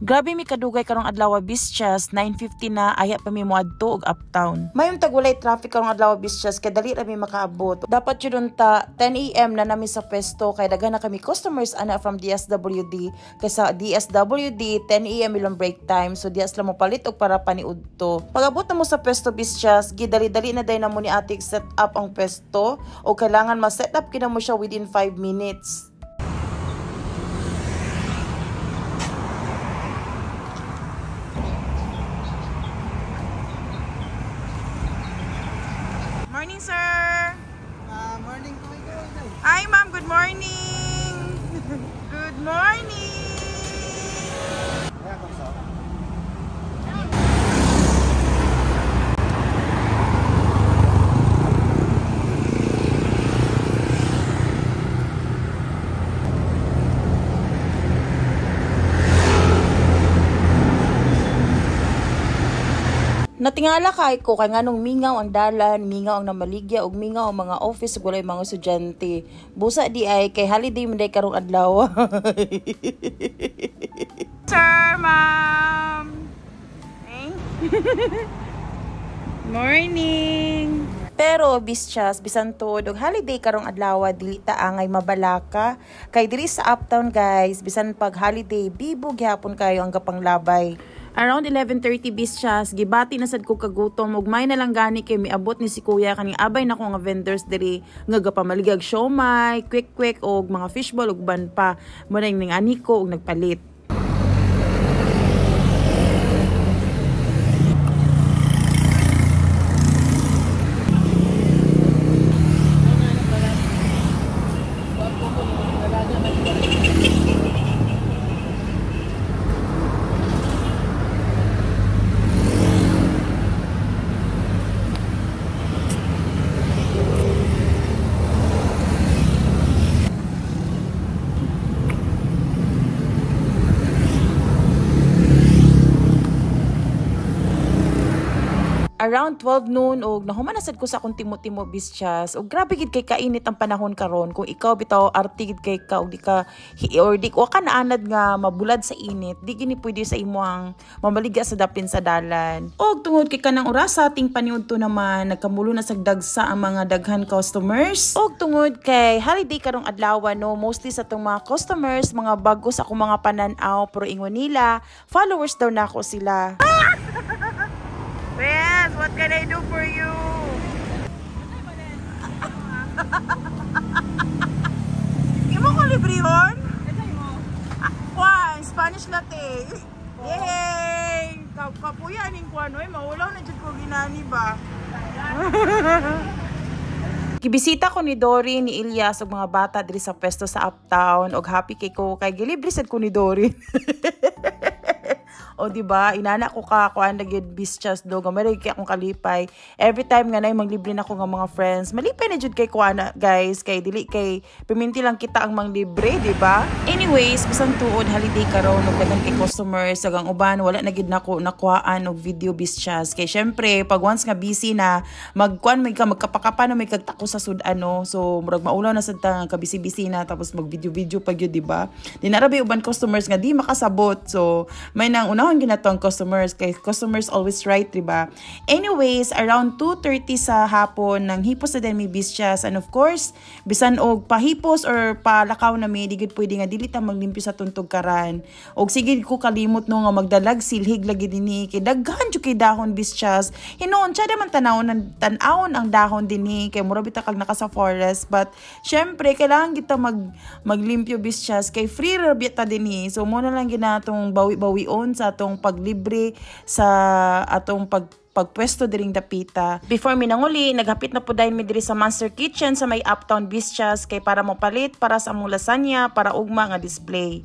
Grabe mi kadugay karong adlaw, bisyas, 9:50 na aya pa mi moadto og Uptown. Mayong tagwalay traffic karong adlaw, bisyas, kay dali ra mi makaabot. Dapat jud unta 10 AM na nami sa pwesto kay daghan na kami customers ana from DSWD, kay sa DSWD 10 AM ilang break time, so diya sila mo palit og para paniudto. Pag-abot na mo sa pwesto, bisyas, gidali-dali na day na mo ni ate set up ang pwesto o kailangan ma-set up kina mo siya within 5 minutes. Morning, sir. Morning ko ikaw. Hi, ma'am. Good morning. Good morning. Natingala kay ko kay nganong mingaw ang dalan, mingaw ang namaligya ug mingaw ang mga office ug walay mga estudyante. Busa di ay kay holiday man day karong adlaw. Sir, ma'am. Eh? Morning. Pero bisyas, bisan tuod og holiday karong adlaw, dili ta angay mabalaka kay diri sa Uptown, guys, bisan pag holiday bibo gyapon kayo ang gapanglabay. Around 11:30, bisyas, gibati na sad ko kagutom ug may na lang gani kay miabot ni si kuya kaning abay nako nga vendors diri nga gapamaligag siomay, quick quick og mga fishball ug ban pa. Mo na ning ani ko og nagpalit. Around 12 noon og nahuman na sad ko sa akong timo-timo, bisyas, og grabe gid kay kainit ang panahon karon. Kung ikaw bitaw arte gid kay ka og di ka or di wa ka naanad nga mabulad sa init, di gini pwede sa imong mamaligya sa dapin sa dalan. Og tungod kay kanang orasa ting paniudto naman, nagkamulo na sad dagsa ang mga daghan customers. Og tungod kay holiday karong adlaw no, mostly sa tong mga customers mga bago sa akong mga panan-aw, pero ingon nila followers daw nako sila. Yes, what can I do for you? Imo ko librehon? Kwan, Spanish latte. Yay! Kapuya ning kwan, oy, maulaw na jud ko ginani ba. Gibisita ko ni Dory, ni Ilyas ug mga bata diri sa pwesto sa Uptown og happy kay ko kay gilibre sad ko ni Dory. O di ba? Inana ko ka kuan lagi, bisyas, do gamay kay akong kalipay. Every time nga nay manglibre na ko nga mga friends, malipay na jud kay kuan guys, kay dili kay piminti lang kita ang manglibre, di ba? Anyways, bisan tuod holiday karon ug daghan kay customers, ang uban wala na gid nako nakuhaan og video, bisyas, kay syempre pag once nga busy na magkuan may ka magkapakapa na may kagtako sa sud-an no. So murag maulaw na sad ta ka busy-busy na tapos mag video-video pa gyud, di ba? Di na ra uban customers nga di makasabot. So may nang unahon ginato ang customers kay customers always right, di ba? Anyways, around 2:30 sa hapon nang hipos na din mi, bisyas, and of course bisan og pahipos or palakaw na mi, di gid pwede nga dili ta maglimpyo sa tuntugkaran. Og sige ko kalimot no nga magdalag silhig lagi dinhi kay daghan jud kay dahon, bisyas. Hinuon siya man tanawon ang tan-awon ang dahon dinhi kay mura bitaw kag naka sa forest, but syempre kailangan kita maglimpyo, bisyas, kay free ra bita dinhi. So mo na lang ginatong bawi-bawion sa atong paglibre sa atong pagpwesto diring dapita. Before mi nanguli, naghapit na po dayon mi diri sa Monster Kitchen sa may Uptown, bisyas, kay para mopalit para sa among lasagna para ugma nga display.